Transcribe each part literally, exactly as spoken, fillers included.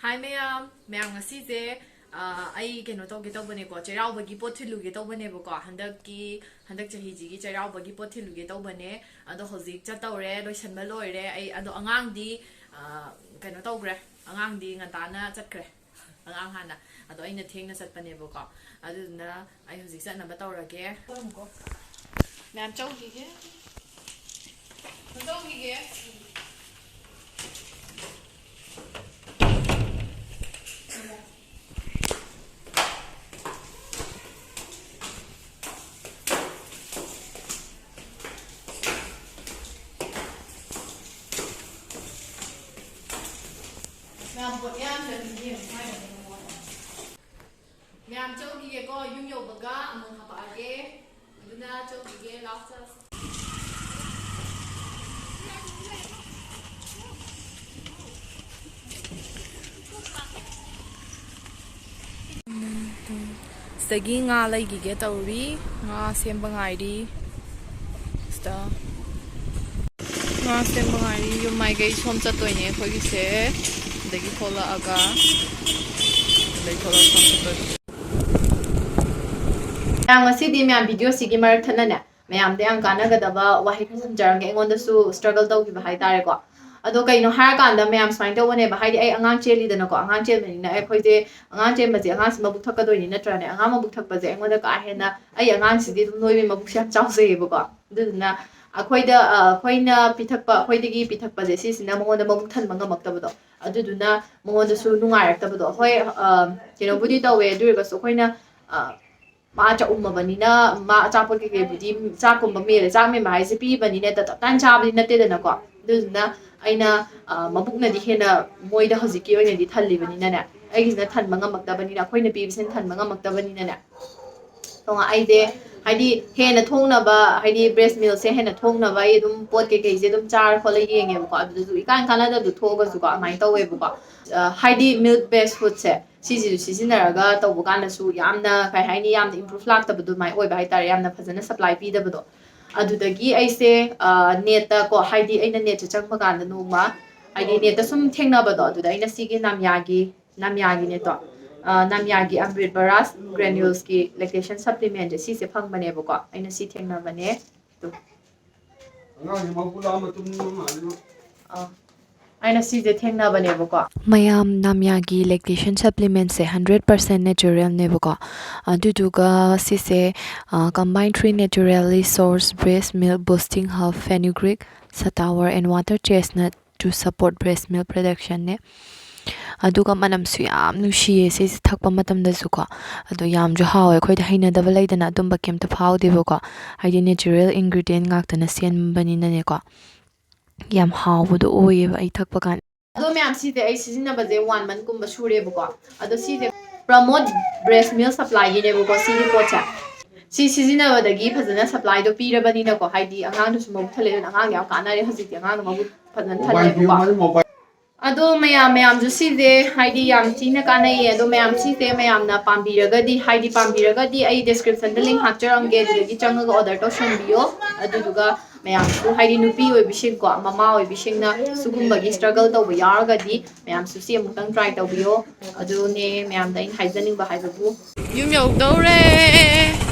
ꯍꯥꯏ ꯃꯌꯥꯝ, ꯃꯌꯥꯝ ꯉꯁꯤꯁꯦ ꯑ, ꯑꯩ ꯀꯩꯅꯣ ꯇꯧꯒꯦ ꯇꯧꯕꯅꯦꯀꯣ, ꯆꯩꯔꯥꯎꯕꯒꯤ ꯄꯣꯠ ꯊꯤꯜꯂꯨꯒꯦ ꯇꯧꯕꯅꯦꯕꯀꯣ, ꯍꯟꯗꯛꯀꯤ ꯍꯟꯗꯛ ꯆꯍꯤꯁꯤꯒꯤ ꯆꯩꯔꯥꯎꯕꯒꯤ ꯄꯣꯠ ꯊꯤꯜꯂꯨꯒꯦ ꯇꯧꯕꯅꯦ꯫ ꯑꯗꯣ ꯍꯧꯖꯤꯛ ꯆꯠꯇꯧꯔꯦ, ꯂꯣꯏꯁꯟꯕ ꯂꯣꯏꯔꯦ꯫ ꯑꯩ ꯑꯗꯣ ꯑꯉꯥꯡꯗꯤ ꯑ, ꯀꯩꯅꯣ ꯇꯧꯈ꯭ꯔꯦ, ꯑꯉꯥꯡꯗꯤ ꯉꯟꯇꯥꯅ ꯆꯠꯈ꯭ꯔꯦ꯫ ꯑꯉꯥꯡ ꯍꯥꯟꯅ꯫ ꯑꯗꯣ ꯑꯩꯅ ꯊꯦꯡꯅ ꯆꯠꯄꯅꯦꯕꯀꯣ꯫ ꯑꯗꯨꯗꯨꯅ ꯑꯩ ꯍꯧꯖꯤꯛ ꯆꯠꯅꯕ ꯇꯧꯔꯒꯦ꯫ ꯃꯌꯥꯝ ꯆꯧꯈꯤꯒꯦ꯫ ꯆꯧꯈꯤꯒꯦ꯫ ꯃꯌꯥꯝ ꯄꯣꯠ ꯌꯥꯝ ꯆꯠꯂꯤꯁꯦ ꯌꯦꯡꯉꯨ, ꯁ꯭ꯋꯥꯏꯗ ꯑꯗꯨꯝ ꯃꯣꯠꯂꯦ꯫ ꯃꯌꯥꯝ ꯆꯧꯈꯤꯒꯦꯀꯣ, ꯌꯨꯝ ꯌꯧꯕꯒ ꯑꯃꯨꯛ ꯍꯥꯄꯛꯑꯒꯦ꯫ ꯑꯗꯨꯅ ꯆꯧꯈꯤꯒꯦ, ꯂꯥꯎ ꯆꯠꯂꯁꯤ꯫ ꯁꯤꯗꯒꯤ ꯉꯥ ꯂꯩꯈꯤꯒꯦ ꯇꯧꯔꯤ, ꯉꯥ ꯁꯦꯝꯕ ꯉꯥꯏꯔꯤ꯫ ꯁꯤꯗ ꯉꯥ ꯁꯦꯝꯕ ꯉꯥꯏꯔꯤ꯫ ꯌꯨꯝ ꯃꯥꯏꯀꯩ ꯁꯣꯝ ꯆꯠꯇꯣꯏꯅꯦ ꯑꯩꯈꯣꯏꯒꯤꯁꯦ꯫ ꯑꯗꯒꯤ ꯊꯣꯛꯂꯛꯑꯒ, ꯑꯗꯩ ꯊꯣꯛꯂꯛꯑꯒ ꯁꯣꯝ ꯆꯠꯇꯣꯏꯅꯦ꯫ ꯃꯌꯥꯝ, ꯉꯁꯤꯗꯤ ꯃꯌꯥꯝ ꯚꯤꯗꯤꯑꯣꯁꯤꯒꯤ ꯃꯔꯛ ꯊꯠꯅꯅꯦ, ꯃꯌꯥꯝꯗ ꯌꯥꯝ ꯀꯥꯟꯅꯒꯗꯕ ꯋꯥꯍꯩ ꯈꯔ ꯊꯝꯖꯔꯝꯒꯦ, ꯑꯩꯉꯣꯟꯗꯁꯨ ꯁ꯭ꯇ꯭ꯔꯒꯜ ꯇꯧꯈꯤꯕ ꯍꯥꯏꯇꯥꯔꯦꯀꯣ꯫ ꯑꯗꯣ ꯀꯩꯅꯣ ꯍꯥꯏꯔꯀꯥꯟꯗ ꯃꯌꯥꯝ ꯁꯨꯃꯥꯏꯅ ꯇꯧꯕꯅꯦꯕ, ꯍꯥꯏꯗꯤ ꯑꯩ ꯑꯉꯥꯡ ꯆꯦꯜꯂꯤꯗꯅꯀꯣ, ꯑꯉꯥꯡ ꯆꯦꯟꯕꯅꯤꯅ ꯑꯩꯈꯣꯏꯁꯦ, ꯑꯉꯥꯡ ꯆꯦꯟꯕꯁꯦ ꯑꯉꯥꯡꯁꯤ ꯃꯕꯨꯛ ꯊꯛꯀꯗꯣꯏꯅꯤ ꯅꯠꯇ꯭ꯔꯅꯦ? ꯑꯉꯥꯡ ꯃꯕꯨꯛ ꯊꯛꯄꯁꯦ ꯑꯩꯉꯣꯟꯗ ꯀꯥ ꯍꯦꯟꯅ, ꯑꯩ ꯑꯉꯥꯡꯁꯤꯗꯤ ꯑꯗꯨꯝ ꯅꯣꯏꯕꯩ ꯃꯕꯨꯛꯁꯦ ꯌꯥꯝ ꯆꯥꯎꯖꯩꯌꯦꯕꯀꯣ꯫ ꯑꯗꯨꯗꯨꯅ ꯑꯩꯈꯣꯏꯗ, ꯑ, ꯑꯩꯈꯣꯏꯅ ꯄꯤꯊꯛꯄ, ꯑꯩꯈꯣꯏꯗꯒꯤ ꯄꯤꯊꯛꯄꯁꯦ ꯁꯤꯁꯤꯅ ꯃꯉꯣꯟꯗ ꯃꯕꯨꯛ ꯊꯟꯕ ꯉꯝꯃꯛꯇꯕꯗꯣ, ꯑꯗꯨꯗꯨꯅ ꯃꯉꯣꯟꯗꯁꯨ ꯅꯨꯡꯉꯥꯏꯔꯛꯇꯕꯗꯣ꯫ ꯍꯣꯏ, ꯑ, ꯀꯩꯅꯣꯕꯨꯗꯤ ꯇꯧꯋꯦ, ꯑꯗꯨ ꯑꯣꯏꯔꯒꯁꯨ ꯑꯩꯈꯣꯏꯅ, ꯑ, ꯃꯥ ꯆꯥꯛꯎꯝꯃꯕꯅꯤꯅ ꯃꯥ ꯑꯆꯥꯄꯣꯠ ꯀꯩꯀꯩꯕꯨꯗꯤ, ꯆꯥꯛꯀꯨꯝꯕ ꯃꯦꯜꯂꯦ, ꯆꯥꯛ ꯃꯦꯟꯕ ꯍꯥꯏꯁꯦ ꯄꯤꯕꯅꯤꯅ ꯇꯞ ꯇꯞ ꯇꯥꯏꯅ ꯆꯥꯕꯗꯤ ꯅꯠꯇꯦꯗꯅꯀꯣ꯫ ꯑꯗꯨꯗꯨꯅ ꯑꯩꯅ, ꯑ, ꯃꯕꯨꯛꯅꯗꯤ ꯍꯦꯟꯅ ꯃꯣꯏꯗ ꯍꯧꯖꯤꯛꯀꯤ ꯑꯣꯏꯅꯗꯤ ꯊꯜꯂꯤꯕꯅꯤꯅꯅꯦ, ꯑꯩꯒꯤꯁꯤꯅ ꯊꯟꯕ ꯉꯝꯃꯛꯇꯕꯅꯤꯅ, ꯑꯩꯈꯣꯏꯅ ꯄꯤꯕꯁꯤꯅ ꯊꯟꯕ ꯉꯝꯃꯛꯇꯕꯅꯤꯅꯅꯦ, ꯇꯣꯉꯥꯟ-, ꯑꯩꯁꯦ ꯍꯥꯏꯗꯤ ꯍꯦꯟꯅ ꯊꯣꯡꯅꯕ, ꯍꯥꯏꯗꯤ ꯕ꯭ꯔꯦꯁ ꯃꯤꯜꯛꯁꯦ ꯍꯦꯟꯅ ꯊꯣꯡꯅꯕ ꯑꯩ ꯑꯗꯨꯝ ꯄꯣꯠ ꯀꯩꯀꯩꯁꯦ ꯑꯗꯨꯝ ꯆꯥꯔ ꯈꯣꯠꯂ ꯌꯦꯡꯉꯦꯕꯀꯣ꯫ ꯑꯗꯨꯗꯁꯨ ꯏꯀꯥꯟ ꯀꯥꯟꯅꯗꯕꯗꯣ ꯊꯣꯛꯑꯒꯁꯨꯀꯣ, ꯑꯗꯨꯃꯥꯏꯅ ꯇꯧꯋꯦꯕꯀꯣ꯫ ꯑ, ꯍꯥꯏꯗꯤ ꯃꯤꯜꯛ ꯕꯦꯁ ꯐꯨꯗꯁꯦ ꯁꯤꯁꯤꯁꯨ ꯁꯤꯖꯤꯟꯅꯔꯒ ꯇꯧꯕ ꯀꯥꯟꯗꯁꯨ ꯌꯥꯝꯅ, ꯀꯩ ꯍꯥꯏꯅꯤ, ꯌꯥꯝꯅ ꯏꯝꯄ꯭ꯔꯨꯚ ꯂꯥꯛꯇꯕꯗꯣ ꯑꯗꯨꯃꯥꯏꯅ ꯑꯣꯏꯕ ꯍꯥꯏꯇꯥꯔꯦ, ꯌꯥꯝꯅ ꯐꯖꯅ ꯁꯄ꯭ꯂꯥꯏ ꯄꯤꯗꯕꯗꯣ꯫ ꯑꯗꯨꯗꯒꯤ ꯑꯩꯁꯦ, ꯑ, ꯅꯦꯠꯇ ꯀꯣ, ꯍꯥꯏꯗꯤ ꯑꯩꯅ ꯅꯦꯠꯁꯦ ꯆꯪꯕ ꯀꯥꯟꯗ ꯅꯣꯡꯃ, ꯍꯥꯏꯗꯤ ꯅꯦꯠꯇ ꯁꯨꯝ ꯊꯦꯡꯅꯕꯗꯣ, ꯑꯗꯨꯗ ꯑꯩꯅ ꯁꯤꯒꯤ ꯅꯥꯃꯤꯌꯥꯒꯤ, ꯅꯥꯃꯤꯌꯥꯒꯤꯅꯦꯗꯣ, ꯑ, ꯅꯥꯃꯤꯌꯥꯒꯤ ꯑꯃ꯭ꯔꯤꯠ ꯕꯔꯥꯁ ꯒ꯭ꯔꯦꯅ꯭ꯌꯨꯜꯁꯀꯤ ꯂꯦꯛꯇꯦꯁꯟ ꯁꯄ꯭ꯂꯤꯃꯦꯟꯁꯦ ꯁꯤꯁꯦ ꯐꯪꯕꯅꯦꯕꯀꯣ꯫ ꯑꯩꯅ ꯁꯤ ꯊꯦꯡꯅꯕꯅꯦ꯫ ꯑꯗꯨ ꯑꯉꯥꯡꯁꯦ ꯃꯕꯨꯛ ꯂꯥꯝꯃ ꯇꯨꯝꯅꯤꯡꯕ ꯃꯥꯜꯂꯦ꯫ ꯑ, ꯑꯩꯅ ꯁꯤꯁꯦ ꯊꯦꯡꯅꯕꯅꯦꯕꯀꯣ꯫ ꯃꯌꯥꯝ ꯅꯥꯃꯤꯌꯥꯒꯤ ꯂꯦꯛꯇꯦꯁꯟ ꯁꯄ꯭ꯂꯤꯃꯦꯟꯁꯦ ꯍꯟꯗ꯭ꯔꯦꯠ ꯄꯔꯁꯦꯟ ꯅꯦꯆꯔꯦꯜꯅꯦꯕꯀꯣ꯫ ꯑꯗꯨꯗꯨꯒ ꯁꯤꯁꯦ, ꯑ, combine three naturally sourced breast milk boosting hub fenugreek, safflower and water chestnut to support breast milk productionꯅꯦ꯫ ꯑꯗꯨꯒ ꯃꯅꯝꯁꯨ ꯌꯥꯝ ꯅꯨꯡꯁꯤꯌꯦ ꯁꯤꯁꯦ ꯊꯛꯄ ꯃꯇꯝꯗꯁꯨꯀꯣ꯫ ꯑꯗꯣ ꯌꯥꯝꯁꯨ ꯍꯥꯎꯋꯦ꯫ ꯑꯩꯈꯣꯏꯗ ꯍꯩꯅꯗꯕ ꯂꯩꯗꯅ, ꯑꯗꯨꯝꯕ ꯀꯩꯝꯇ ꯐꯥꯎꯗꯦꯕꯀꯣ꯫ ꯍꯥꯏꯗꯤ ꯅꯦꯆꯔꯦꯜ ꯏꯟꯒ꯭ꯔꯤꯗꯤꯌꯦꯟ ꯉꯥꯛꯇꯅ ꯁꯦꯝꯕꯅꯤꯅꯅꯦꯀꯣ꯫ ꯌꯥꯝ ꯍꯥꯎꯕꯗꯣ ꯑꯣꯏꯌꯦꯕ ꯑꯩ ꯊꯛꯄ ꯀꯥꯟꯗ꯫ ꯑꯗꯣ ꯃꯌꯥꯝ, ꯁꯤꯁꯦ ꯑꯩ ꯁꯤꯖꯤꯟꯅꯕꯁꯦ ꯋꯥꯟ ꯃꯟꯠꯀꯨꯝꯕ ꯁꯨꯔꯦꯕꯀꯣ꯫ ꯑꯗꯣ ꯁꯤꯁꯦ ꯄ꯭ꯔꯃꯣꯗ ꯕ꯭ꯔꯦꯁ ꯃꯤꯜꯛ ꯁꯄ꯭ꯂꯥꯏꯒꯤꯅꯦꯕꯀꯣ ꯁꯤꯒꯤ ꯄꯣꯠꯁꯦ꯫ ꯁꯤ ꯁꯤꯖꯤꯟꯅꯕꯗꯒꯤ ꯐꯖꯅ ꯁꯄ꯭ꯂꯥꯏꯗꯣ ꯄꯤꯔꯕꯅꯤꯅꯀꯣ, ꯍꯥꯏꯗꯤ ꯑꯉꯥꯡꯗꯨꯁꯨ ꯃꯕꯨꯛ ꯊꯜꯂꯦ, ꯑꯗꯨꯅ ꯑꯉꯥꯡꯗ ꯌꯥꯝ ꯀꯥꯟꯅꯔꯦ꯫ ꯍꯧꯖꯤꯛꯇꯤ ꯑꯉꯥꯡꯗꯣ ꯃꯕꯨꯛ ꯐꯖꯅ ꯊꯜꯂꯦꯕꯀꯣ꯫ ꯑꯗꯣ ꯃꯌꯥꯝ, ꯃꯌꯥꯝꯁꯨ ꯁꯤꯁꯦ ꯍꯥꯏꯗꯤ ꯌꯥꯝ ꯊꯤꯅ ꯀꯥꯟꯅꯩꯌꯦ꯫ ꯑꯗꯣ ꯃꯌꯥꯝ ꯁꯤꯁꯦ ꯃꯌꯥꯝꯅ ꯄꯥꯝꯕꯤꯔꯒꯗꯤ, ꯍꯥꯏꯗꯤ ꯄꯥꯝꯕꯤꯔꯒꯗꯤ ꯑꯩ ꯗꯤꯁꯀ꯭ꯔꯤꯞꯁꯟꯗ ꯂꯤꯡ ꯍꯥꯞꯆꯔꯝꯒꯦ, ꯑꯗꯨꯗꯒꯤ ꯆꯪꯉꯒ ꯑꯣꯔꯗꯔ ꯇꯧꯁꯟꯕꯤꯌꯣ꯫ ꯑꯗꯨꯗꯨꯒ ꯃꯌꯥꯝꯁꯨ ꯍꯥꯏꯗꯤ ꯅꯨꯄꯤ ꯑꯣꯏꯕꯤꯁꯤꯡꯀꯣ, ꯃꯃꯥ ꯑꯣꯏꯕꯤꯁꯤꯡꯅ ꯁꯤꯒꯨꯝꯕꯒꯤ ꯁ꯭ꯇ꯭ꯔꯒꯜ ꯇꯧꯕ ꯌꯥꯎꯔꯒꯗꯤ ꯃꯌꯥꯝꯁꯨ ꯁꯤ ꯑꯃꯨꯛꯇꯪ ꯇ꯭ꯔꯥꯏ ꯇꯧꯕꯤꯌꯣ꯫ ꯑꯗꯨꯅꯦ ꯃꯌꯥꯝꯗ ꯑꯩꯅ ꯍꯥꯏꯖꯅꯤꯡꯕ ꯍꯥꯏꯕꯕꯨ꯫ ꯌꯨꯝ ꯌꯧꯗꯧꯔꯦ꯫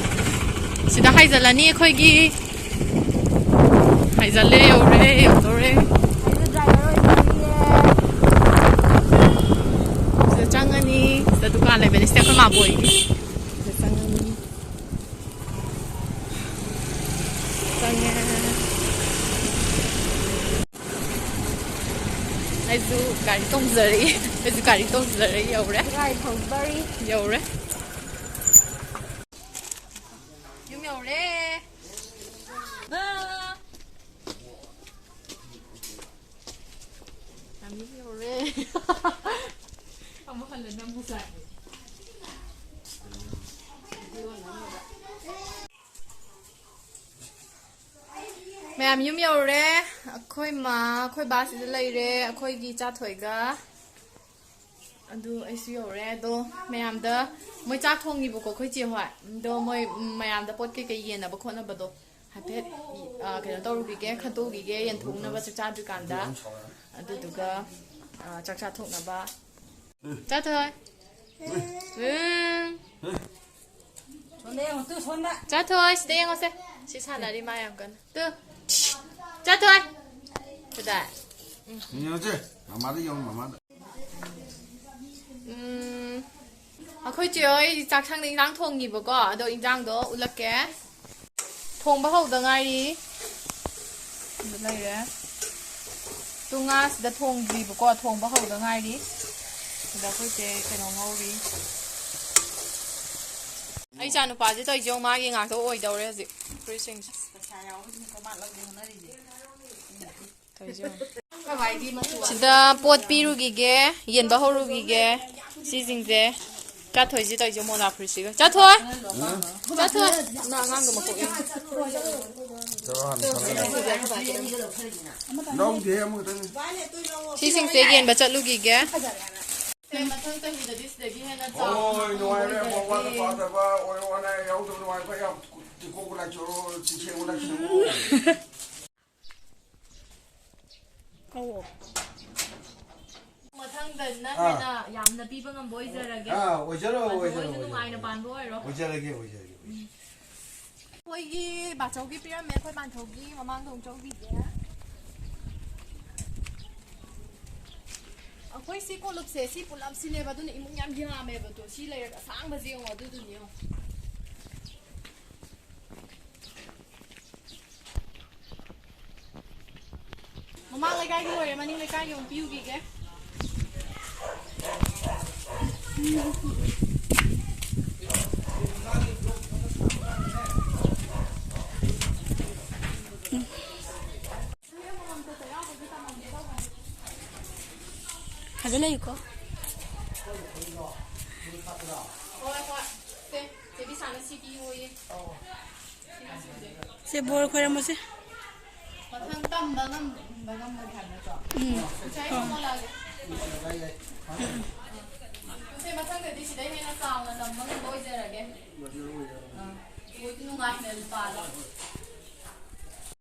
ꯁꯤꯗ ꯍꯥꯏꯖꯜꯂꯅꯤ ꯑꯩꯈꯣꯏꯒꯤ꯫ ꯍꯥꯏꯖꯜꯂꯦ, ꯌꯧꯔꯦ, ꯌꯧꯗꯧꯔꯦ꯫ ꯁꯤꯗ ꯆꯪꯉꯅꯤ꯫ ꯁꯤꯗ ꯗꯨꯀꯥꯟ ꯂꯩꯕꯅꯤ꯫ ꯁꯤꯗ ꯑꯩꯈꯣꯏ ꯃꯥꯕꯣꯏꯒꯤ꯫ ꯁꯤꯗ ꯆꯪꯉꯅꯤ꯫ ꯆꯪꯉꯦ꯫ ꯑꯩꯁꯨ ꯒꯥꯔꯤ ꯇꯣꯡꯖꯔꯛꯏ꯫ ꯑꯩꯁꯨ ꯒꯥꯔꯤ ꯇꯣꯡꯖꯔꯛꯏ꯫ ꯌꯧꯔꯦ꯫ ꯒꯥꯔꯤ ꯊꯧꯖꯔꯤ꯫ ꯌꯧꯔꯦ꯫ ꯌꯨꯝ ꯌꯧꯔꯦ꯫ ꯑꯥ꯫ ꯌꯥꯝ ꯌꯨꯝ ꯌꯧꯔꯦ꯫ ꯑꯃꯨꯛ ꯍꯜꯂ ꯅꯝꯕ ꯁꯥꯏ꯫ ꯃꯌꯥꯝ ꯌꯨꯝ ꯌꯧꯔꯦ꯫ ꯑꯩꯈꯣꯏ ꯃꯥ, ꯑꯩꯈꯣꯏ ꯕꯥ ꯁꯤꯗ ꯂꯩꯔꯦ꯫ ꯑꯩꯈꯣꯏꯒꯤ ꯏꯆꯥ ꯊꯣꯏꯒ꯫ ꯑꯗꯨ ꯑꯩꯁꯨ ꯌꯧꯔꯦ꯫ ꯑꯗꯣ ꯃꯌꯥꯝꯗ ꯃꯣꯏ ꯆꯥꯛ ꯊꯣꯡꯉꯤꯕꯀꯣ, ꯑꯩꯈꯣꯏ ꯆꯦ ꯍꯣꯏ꯫ ꯑꯗꯣ ꯃꯣꯏ, ꯎꯝ, ꯃꯌꯥꯝꯗ ꯄꯣꯠ ꯀꯩꯀꯩ ꯌꯦꯟꯅꯕ ꯈꯣꯠꯅꯕꯗꯣ꯫ ꯍꯥꯏꯐꯦꯠ, ꯑ, ꯀꯩꯅꯣ ꯇꯧꯔꯨꯈꯤꯒꯦ, ꯈꯟꯇꯣꯛꯈꯤꯒꯦ, ꯌꯦꯟꯊꯣꯛꯅꯕ ꯆꯥꯛ ꯆꯥꯗ꯭ꯔꯤꯀꯥꯟꯗ꯫ ꯑꯗꯨꯗꯨꯒ, ꯑ, ꯆꯥꯛ ꯆꯥꯊꯣꯛꯅꯕ꯫ ꯆꯥꯊꯣꯏ꯫ ꯎꯝ꯫ ꯁꯣꯝꯗ ꯌꯦꯡꯉꯣ, ꯇꯨ, ꯁꯣꯝꯗ꯫ ꯆꯥꯊꯣꯏ, ꯁꯤꯗ ꯌꯦꯡꯉꯣꯁꯦ꯫ ꯁꯤ ꯁꯥꯟꯅꯔꯤ ꯃꯥ ꯌꯥꯝ ꯀꯟꯅ꯫ ꯇꯨ꯫ ꯆꯥꯊꯣꯏ꯫ ꯀꯗꯥꯏ? ꯌꯦꯡꯉꯣꯁꯦ꯫ ꯃꯃꯥꯗ ꯌꯦꯡꯉꯣ, ꯃꯃꯥꯗ꯫ ꯎꯝ, ꯑꯩꯈꯣꯏ ꯆꯦ ꯍꯣꯏ ꯆꯥꯛꯁꯪꯗ ꯏꯟꯖꯥꯡ ꯊꯣꯡꯉꯤꯕꯀꯣ, ꯑꯗꯣ ꯏꯟꯖꯥꯡꯗꯣ ꯎꯠꯂꯛꯀꯦ꯫ ꯊꯣꯡꯕ ꯍꯧꯗ ꯉꯥꯏꯔꯤ꯫ ꯑꯗꯨ ꯂꯩꯔꯦ꯫ ꯇꯨ ꯉꯥꯁꯤꯗ ꯊꯣꯡꯗ꯭ꯔꯤꯕꯀꯣ, ꯊꯣꯡꯕ ꯍꯧꯗ ꯉꯥꯏꯔꯤ꯫ ꯁꯤꯗ ꯑꯩꯈꯣꯏ ꯆꯦ ꯀꯩꯅꯣ ꯉꯧꯔꯤ꯫ ꯑꯩ ꯏꯆꯥ ꯅꯨꯄꯥꯁꯦ ꯇꯧꯔꯤꯁꯦ ꯌꯦꯡꯉꯨ, ꯃꯥꯒꯤ ꯉꯥꯛꯇ ꯑꯣꯏꯗꯧꯔꯦ ꯍꯧꯖꯤꯛ ꯐꯨꯔꯤꯠꯁꯤꯡꯁꯦ꯫ ꯄꯩꯁꯥ ꯌꯥꯎꯕꯁꯤꯡ ꯀꯣ ꯃꯥ ꯂꯧꯒꯦ ꯍꯣꯠꯅꯔꯤꯁꯦ꯫ ꯇꯧꯔꯤꯁꯦ ꯌꯦꯡꯉꯨ꯫ ꯁꯤꯗ ꯄꯣꯠ ꯄꯤꯔꯨꯈꯤꯒꯦ, ꯌꯦꯟꯕ ꯍꯧꯔꯨꯈꯤꯒꯦ꯫ ꯁꯤꯁꯤꯡꯁꯦ ꯆꯥꯊꯣꯏꯁꯤ ꯇꯧꯔꯤꯁꯦ ꯃꯣꯖꯥ ꯐꯨꯔꯤꯠꯁꯤꯒ꯫ ꯆꯥꯊꯣꯏ! ꯆꯥꯊꯣꯏ! ꯅꯪ ꯑꯉꯥꯡꯗꯣ ꯃꯀꯣꯛ ꯌꯥꯝ ꯆꯠꯂꯣ ꯍꯥꯟꯅ ꯊꯝꯃꯣ꯫ ꯂꯧꯗꯦ, ꯑꯃꯈꯛꯇꯪꯅꯤ꯫ ꯁꯤꯁꯤꯡꯁꯦ ꯌꯦꯟꯕ ꯆꯠꯂꯨꯈꯤꯒꯦ꯫ ꯃꯊꯪ ꯆꯍꯤꯗꯗꯤ ꯁꯤꯗꯒꯤ ꯍꯦꯟꯅ ꯆꯥꯎꯅ ꯍꯣꯏ, ꯅꯨꯡꯉꯥꯏꯔꯦ꯫ ꯑꯃ ꯋꯥꯠꯄ ꯄꯥꯗꯕ, ꯑꯣꯏꯔꯣ ꯑꯅꯥ ꯑꯌꯦꯛ ꯌꯥꯎꯗꯕ ꯅꯨꯡꯉꯥꯏꯕ ꯌꯥꯝ ꯇꯤꯡꯀꯣꯛ ꯂꯥꯏꯆꯣꯔꯣ, ꯆꯤꯡꯁꯦꯡ ꯂꯥꯏꯆꯣꯔꯣ꯫ ꯑꯧ꯫ ꯃꯊꯪꯗꯅ ꯑꯥ꯫ ꯍꯦꯟꯅ ꯌꯥꯝꯅ ꯄꯤꯕ ꯉꯝꯕ ꯑꯣꯏꯖꯔꯒꯦ꯫ ꯑꯥ, ꯑꯣꯏꯖꯔꯣ, ꯑꯗꯨ ꯑꯣꯏꯖꯔꯣ, ꯃꯣꯏꯁꯨ ꯑꯣꯏꯖꯔꯣ꯫ ꯅꯨꯡꯉꯥꯏꯅ ꯄꯥꯟꯕ ꯑꯣꯏꯔꯣ꯫ ꯑꯣꯏꯖꯔꯒꯦ, ꯑꯣꯏꯖꯔꯒꯦ, ꯑꯣꯏꯖꯔꯒꯦ꯫ ꯑꯩꯈꯣꯏꯒꯤ ꯕꯥꯆꯧꯒꯤ ꯄꯤꯔꯝꯃꯦ, ꯑꯩꯈꯣꯏ ꯄꯥꯟꯊꯧꯒꯤ ꯃꯃꯥꯡꯗ ꯑꯃꯨꯛ ꯆꯧꯈꯤꯒꯦ꯫ ꯑꯩꯈꯣꯏ ꯁꯤ ꯀꯣꯂꯨꯞꯁꯦ ꯁꯤ ꯄꯨꯂꯞꯁꯤꯅꯦꯕ, ꯑꯗꯨꯅ ꯏꯃꯨꯡ ꯌꯥꯝ ꯌꯥꯝꯃꯦꯕ꯫ ꯑꯗꯣ ꯁꯤ ꯂꯩꯔꯛ ꯑꯁꯥꯡꯕꯁꯦ ꯌꯦꯡꯉꯣ, ꯑꯗꯨꯗꯨꯅꯦ ꯌꯦꯡꯉꯣ꯫ ꯃꯃꯥꯡ ꯂꯩꯀꯥꯏꯒꯤ ꯂꯣꯏꯔꯦ, ꯃꯅꯤꯡ ꯂꯩꯀꯥꯏꯒꯤ ꯑꯃꯨꯛ ꯄꯤꯔꯨꯈꯤꯒꯦ꯫ ꯐꯖꯅ ꯏꯀꯣ꯫ ꯍꯣꯏ, ꯍꯣꯏ꯫ ꯁꯦ, ꯆꯦ ꯕꯤꯁꯥꯅ ꯁꯤ ꯄꯤꯌꯣꯌꯦ꯫ ꯁꯦ ꯕꯣꯔ ꯈꯣꯏꯔꯝꯃꯣꯁꯦ꯫ ꯃꯊꯪ ꯇꯝꯕ ꯉꯝꯕ ꯉꯝꯃꯗꯤ ꯍꯥꯏꯕ ꯅꯠꯇ꯭ꯔꯣ? ꯎꯝ꯫ ꯉꯁꯥꯏ ꯑꯣ꯫ ꯐꯣꯟ ꯂꯥꯛꯑꯒꯦ꯫ ꯎꯝ꯫ ꯁꯦ ꯃꯊꯪꯗꯗꯤ ꯁꯤꯗꯩ ꯍꯦꯟꯅ ꯆꯥꯎꯅ ꯇꯝꯕ ꯉꯝꯕ ꯑꯣꯏꯖꯔꯒꯦ꯫ ꯑꯥ꯫ ꯃꯣꯏꯗꯤ ꯅꯨꯡꯉꯥꯏꯅ ꯄꯥꯜꯂꯣ꯫